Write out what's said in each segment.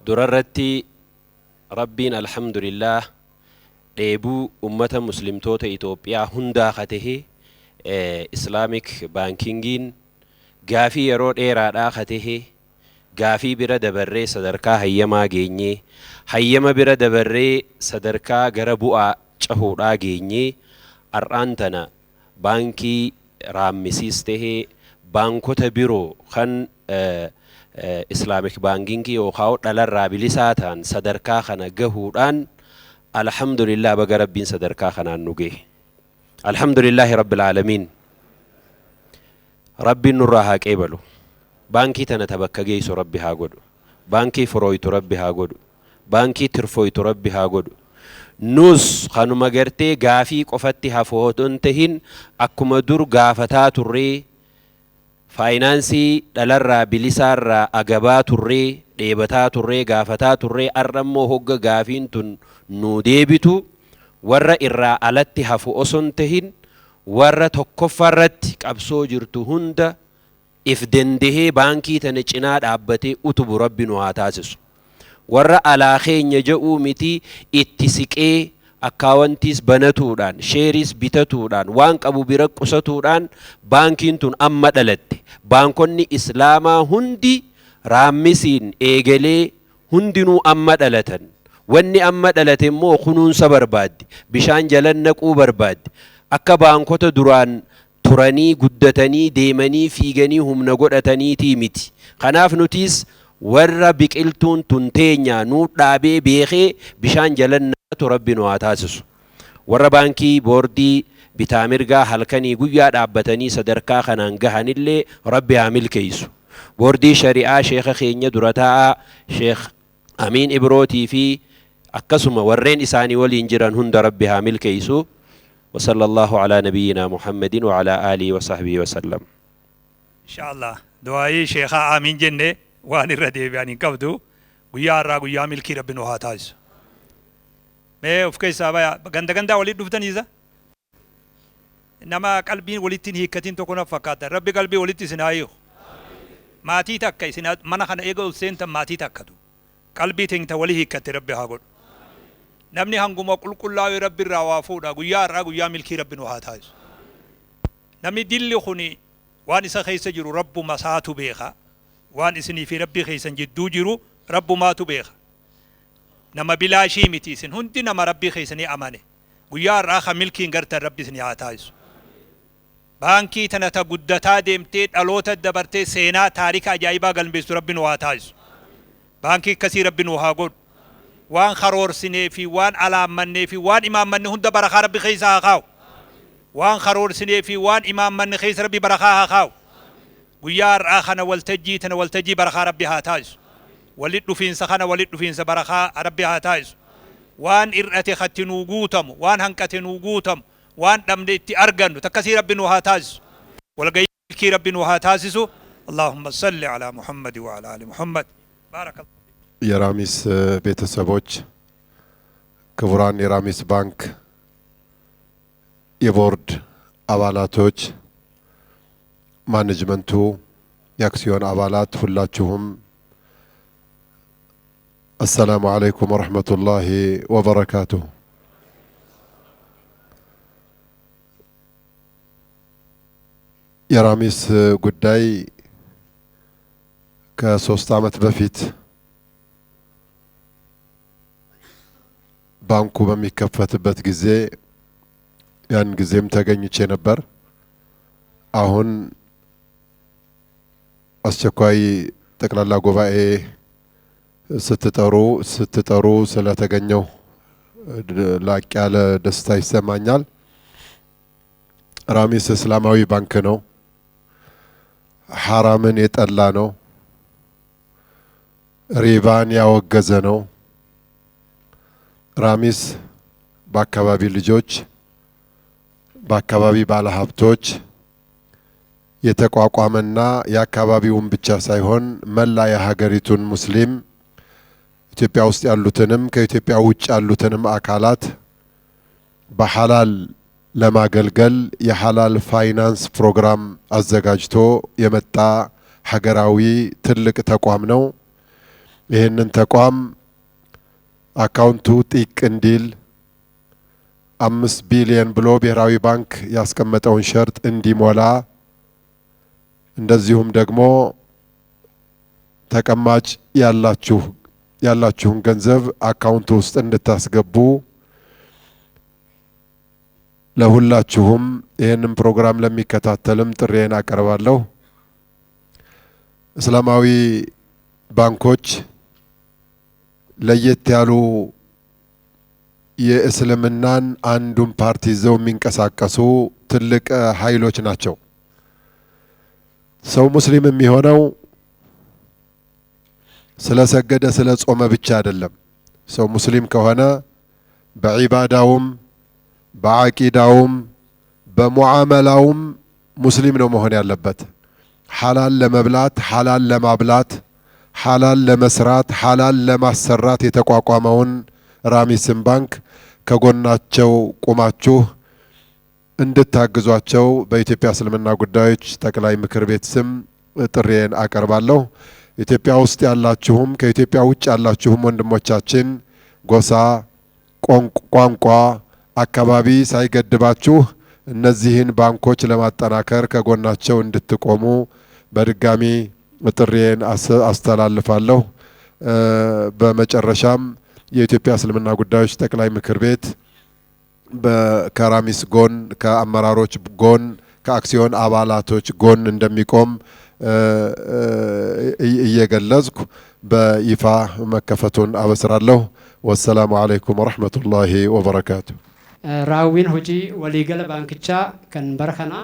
Durarratti Rabbiin alhamdulillaah dheebuu ummata muslimtoota Itoophiyaa hundaa ka tahe Islamic Bankingiin gaafii yeroo dheeraadhaa ka tahe gaafii bira dabarree sadarkaa hayyamaa geenyee, hayyama bira dabarree sadarkaa gara bu'aa cahuudhaa geenyee ar'aan tana Baankii Raammisiis tahee baankota biroo kan Islamic Banking yookaa dhalarraa bilisaa tahan sadarkaa kana gahuudhaan Alhamdulillah baga Rabbiin sadarkaa kanaan nu gahe. Alhamdulillahi Rabbil Aalamiin. Rabbiin nurraa haa qeebalu. Baankii tana ta bakka geeysu Rabbi haa godhu. Baankii furooytu Rabbi haa godhu. Baankii tirfooytu Rabbi haa godhu. Nus kanuma gartee gaafii qofatti hafu odoo hin tahin akkuma dur gaafataa turree, faayinaansii dhalarraa bilisaarraa agabaa turree, dheebataa turree, gaafataa turree ar'a immoo hogga gaafiin tun nuu deebitu warra irraa alatti hafu osoo hin tahin warra tokkoffaarratti qabsoo jirtu hunda if dendehee baankii tana cinaa dhaabbatee utubu Rabbi nu haa taasisu. Warra alaa keenya ja'uu mitii itti siqee akkaawantiis banatuudhaan, sheeriis bitatuudhaan, waan qabu bira qusatuudhaan baankiin tun amma dhalatte. Baankonni Islaamaa hundi Raammisiin eegalee hundinuu amma dhalatan. Wanni amma dhalate immoo kunuunsa barbaaddi. Bishaan jala naquu barbaaddi. Akka baankota duraan turanii, guddatanii, deemanii, fiiganii humna godhataniitii miti. Kanaaf nutiis warra biqiltuun tun teenya nuu dhaabee beekee bishaan jala naqatu Rabbi nu haa taasisu. Warra baankii boordii bitaa mirgaa halkanii guyyaa dhaabbatanii sadarkaa kanaan gahanillee Rabbi haa milkeessu. Boordii shari'aa sheekha keenya dura taa'aa Sheekh Amiin Ibrootii fi akkasuma warreen isaanii waliin jiran hunda Rabbi haa milkeessu. Wasallallaahu alaa nabiyyinaa Muhammadin wa alaa aalihi wa sahbihi wasallam. Insha Allah du'aa'ii sheekhaa aamiin jenne waan irra deebi'an hin qabdu. Guyyaa har'aa guyyaa milkii Rabbi nu haa taasisu. Mee of keessaa baya ganda gandaa walitti dhuftanii isa? Nama qalbiin walitti hin hiikkatin tokko naf fakkaatan. Rabbi qalbii walitti isin haa hiiku. Maatii takka isin mana kana eega ol seentan maatii takkatu. Qalbii teenya wali hiikkatte Rabbi haa godhu. Namni hanguma qulqullaa'e Rabbi irraa waa fuudha. Guyyaa har'aa guyyaa milkii Rabbi nu haa taasisu. Namni dilli kuni waan isa keessa jiru Rabbuma isaatu beeka. Waan isinii fi Rabbii keessan jidduu jiru Rabbumaatu beeka. Nama bilaashii miti isin hundi nama Rabbii keessanii amane. Guyyaa har'aa ka milkiin gartan Rabbi isinii haa taasisu. Baankii tana ta guddataa deemtee dhaloota dabartee seenaa taarika ajaa'ibaa galmeessitu Rabbi nu haa taasisu. Baankii akkasii Rabbi nu haa godhu. Waan karoorsinee fi waan alaammannee fi waan imaammanne hunda barakaa Rabbi keessa haa kaa'u. Waan karoorsinee fi waan imaammanne keessa Rabbi barakaa haa kaa'u. Guyyaa har'aa kana waltajjii tana waltajjii barakaa Rabbi haa taasisu. Walitti dhufiinsa kana walitti dhufiinsa barakaa Rabbi haa taasisu. Waan hir'ate ka itti nuu guutamu, waan hanqate nuu guutamu, waan dhabne itti argannu takkasii Rabbi nu haa taasisu. Walgahii milkii Rabbi nu haa taasisu. Allahumma salli alaa Muhammad wa alaa ali Muhammad. Baarakallahu fiikum. የራሚስ ቤተሰቦች፣ ክቡራን የራሚስ ባንክ የቦርድ አባላቶች፣ ማኔጅመንቱ፣ የአክሲዮን አባላት ሁላችሁም አሰላሙ አለይኩም ወረህመቱላሂ ወበረካቱሁ። የራሚስ ጉዳይ ከ3 ዓመት በፊት ባንኩ በሚከፈትበት ጊዜ ያን ጊዜም ተገኝቼ ነበር። አሁን አስቸኳይ ጠቅላላ ጉባኤ ስትጠሩ ስለተገኘው ላቅ ያለ ደስታ ይሰማኛል። ራሚስ እስላማዊ ባንክ ነው። ሐራምን የጠላ ነው። ሪባን ያወገዘ ነው። ራሚስ በአካባቢ ልጆች፣ በአካባቢ ባለሀብቶች የተቋቋመና የአካባቢውን ብቻ ሳይሆን መላ የሀገሪቱን ሙስሊም ኢትዮጵያ ውስጥ ያሉትንም ከኢትዮጵያ ውጭ ያሉትንም አካላት በሐላል ለማገልገል የሐላል ፋይናንስ ፕሮግራም አዘጋጅቶ የመጣ ሀገራዊ ትልቅ ተቋም ነው። ይህንን ተቋም አካውንቱ ጢቅ እንዲል 5 ቢሊየን ብሎ ብሔራዊ ባንክ ያስቀመጠውን ሸርጥ እንዲሞላ፣ እንደዚሁም ደግሞ ተቀማጭ ያላችሁን ገንዘብ አካውንቱ ውስጥ እንድታስገቡ ለሁላችሁም ይህንን ፕሮግራም ለሚከታተልም ጥሪዬን አቀርባለሁ። እስላማዊ ባንኮች ለየት ያሉ የእስልምናን አንዱን ፓርቲ ይዘው የሚንቀሳቀሱ ትልቅ ኃይሎች ናቸው። ሰው ሙስሊም የሚሆነው ስለ ሰገደ፣ ስለ ጾመ ብቻ አይደለም። ሰው ሙስሊም ከሆነ በዒባዳውም፣ በዓቂዳውም፣ በሙዓመላውም ሙስሊም ነው መሆን ያለበት። ሐላል ለመብላት፣ ሐላል ለማብላት፣ ሐላል ለመስራት፣ ሐላል ለማሰራት የተቋቋመውን ራሚስን ባንክ ከጎናቸው ቁማችሁ እንድታግዟቸው በኢትዮጵያ እስልምና ጉዳዮች ጠቅላይ ምክር ቤት ስም ጥሪዬን አቀርባለሁ። ኢትዮጵያ ውስጥ ያላችሁም ከኢትዮጵያ ውጭ ያላችሁም ወንድሞቻችን ጎሳ፣ ቋንቋ፣ አካባቢ ሳይገድባችሁ እነዚህን ባንኮች ለማጠናከር ከጎናቸው እንድትቆሙ በድጋሚ ጥሪዬን አስተላልፋለሁ። በመጨረሻም የኢትዮጵያ እስልምና ጉዳዮች ጠቅላይ ምክር ቤት ከራሚስ ጎን፣ ከአመራሮች ጎን፣ ከአክሲዮን አባላቶች ጎን እንደሚቆም እየገለጽኩ በይፋ መከፈቱን አበስራለሁ። ወሰላሙ አለይኩም ወረሕመቱላሂ ወበረካቱ። Raawwiin hojii waliigala baankichaa kan bara kanaa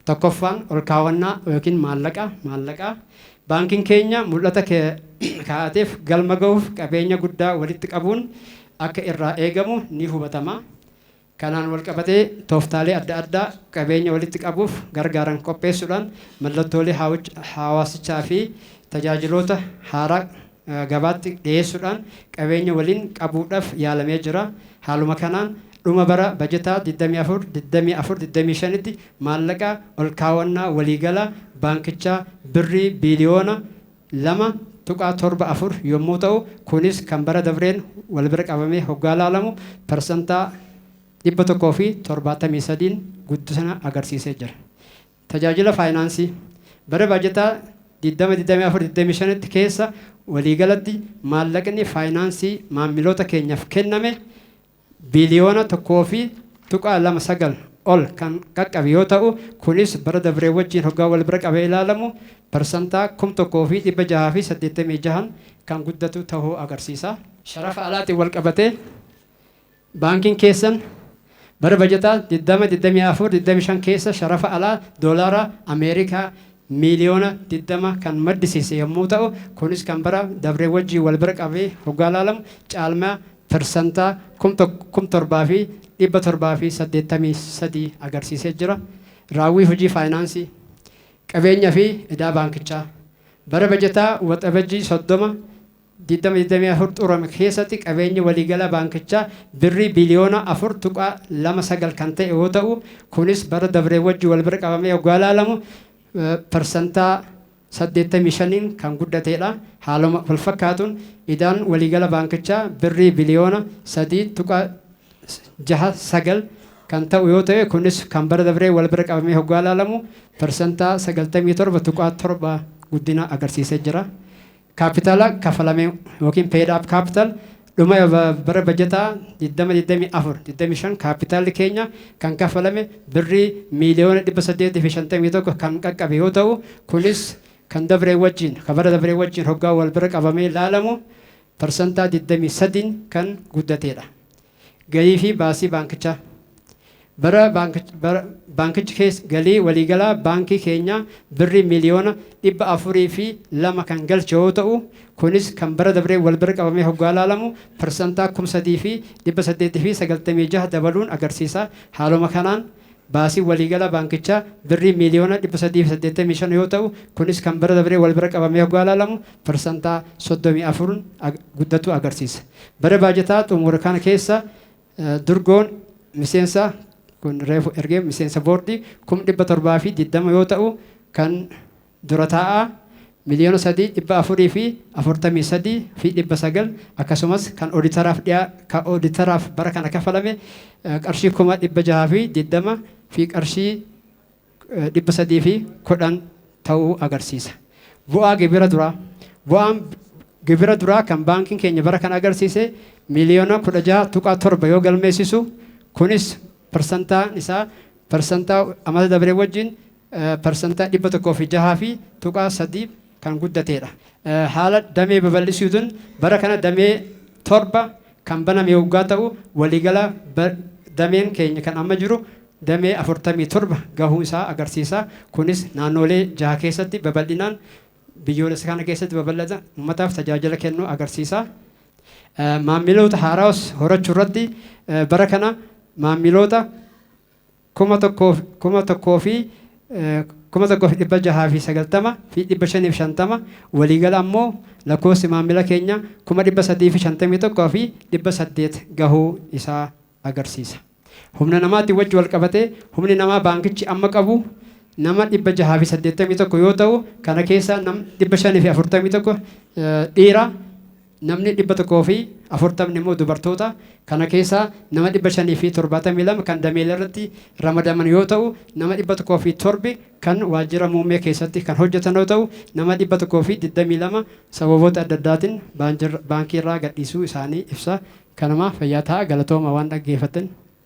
tokkoffaan ol kaawwannaa yookiin maallaqa. Baankiin keenya mul'ata kaa'ateef galma ga'uuf qabeenya guddaa walitti qabuun akka irraa eegamu ni hubatama. Kanaan wal qabatee tooftaalee adda addaa qabeenya walitti qabuuf gargaaran qopheessuudhaan mallattoolee hawaasichaa fi tajaajiloota haaraa gabaatti dhiyeessuudhaan qabeenya waliin qabuudhaaf yaalamee jira. Haaluma kanaan dhuma bara bajataa 24 24 25tti maallaqa ol kaawwannaa waliigala baankichaa birrii biiliyoona 2.74 yommuu ta'u, kunis kan bara dabreen wal bira qabamee hoggaa laalamu 173% guddina agarsiisee jira. Tajaajila faayinaansii bara bajataa 20 24 25tti keessa waliigalatti maallaqni faayinaansii maamiloota keenyaaf kenname biiliyoona 1.29 ol kan qaqqabe yoo ta'u, kunis bara dabree wajjin hoggaa wal bira qabee ilaalamu 1686% kan guddatu ta'uu agarsiisa. Sharafa alaatiin wal qabatee baankiin keessan bara bajataa 20 24 25 keessa sharafa alaa doolaara Ameerikaa miiliyoona 20 kan maddisiise yommuu ta'u, kunis kan bara dabree wajjin wal bira qabee hoggaa ilaalamu caalmaa 7783% agarsiisee jira. Raawwii hojii faayinaansii qabeenya fi idaa baankichaa bara bajataa Waxabajjii 30 2024 xumurame keessatti qabeenyi waliigala baankichaa birrii biliyoona 4.29 kan ta'e yoo ta'u, kunis bara dabree wajjin wal bira qabamee hoggaa ilaalamu 85%n kan guddatedha. Haaluma wal fakkaatuun idaan waliigala baankichaa birrii biliyoona 3.69 kan ta'u yoo ta'e, kunis kan bara dabree wal bira qabamee hoggaa ilaalamu 97.7% guddina agarsiisee jira. Kaapitaala kafalamee yookiin paid up capital dhuma bara bajataa 2024 25 kaapitaalli keenya kan kafalame birrii miiliyoona 851 kan qaqqabe yoo ta'u, kunis kan bara dabree wajjin hoggaa wal bira qabamee ilaalamu 23% kan guddatedha. Galii fi baasii baankichaa bara baankichi keessa galii waliigalaa baankii keenya birrii miiliyoona 402 kan galche yoo ta'u, kunis kan bara dabree wal bira qabamee hoggaa ilaalamu 3896% dabaluun agarsiisa. Haaluma kanaan baasii waliigala baankichaa birrii miiliyoona 385 yoo ta'u, kunis kan bara dabree wal bira qabamee hoggaa ilaalamu 34% guddatu agarsiisa. Bara baajataa xumura kana keessa durgoon miseensa kun reefu ergee miseensa boordii 720,000 yoo ta'u, kan dura taa'aa 3,443,900, akkasumas kan ooditaraaf dhiyaa kan ooditaraaf bara kana kafalame qarshii 620,000 fi qarshii 310 ta'uu agarsiisa. Bu'aa gibira duraa. Bu'aan gibira duraa kan baankiin keenya bara kana agarsiise 16.7 miliyoona yoo galmeessisu, kunis parsantaan isaa parsantaa amata dabaree wajjin parsantaa 106.3 kan guddateedha. Haala damee babal'isuutiin bara kana damee torba kan baname yoggaa ta'u, waliigala dameen keenya kan amma jiru damee 47 gahuu isaa agarsiisa. Kunis naannolee jaha keessatti babal'inaan biyyoolessa kana keessatti babal'ata uummataaf tajaajila kennuu agarsiisa. Maamiloota haaraas horachuu irratti bara kana maamiloota 1,690,550, waliigala ammoo lakkoofsi maamila keenya 351,800 gahuu isaa agarsiisa. Humna namaatti wajji wal qabatee, humni namaa baankichi amma qabu nama 681 yoo ta'u, kana keessa nam 541 dhiira, namni 140 immoo dubartoota. Kana keessa nama 572 kan dameelee irratti ramadaman yoo ta'u, nama 107 kan waajjira muummee keessatti kan hojjetan yoo ta'u, nama 122 sababoota adda addaatiin baankii irraa gadhiisuu isaanii ibsa. Kanuma, fayyaa ta'a, galatooma waan dhaggeeffattan.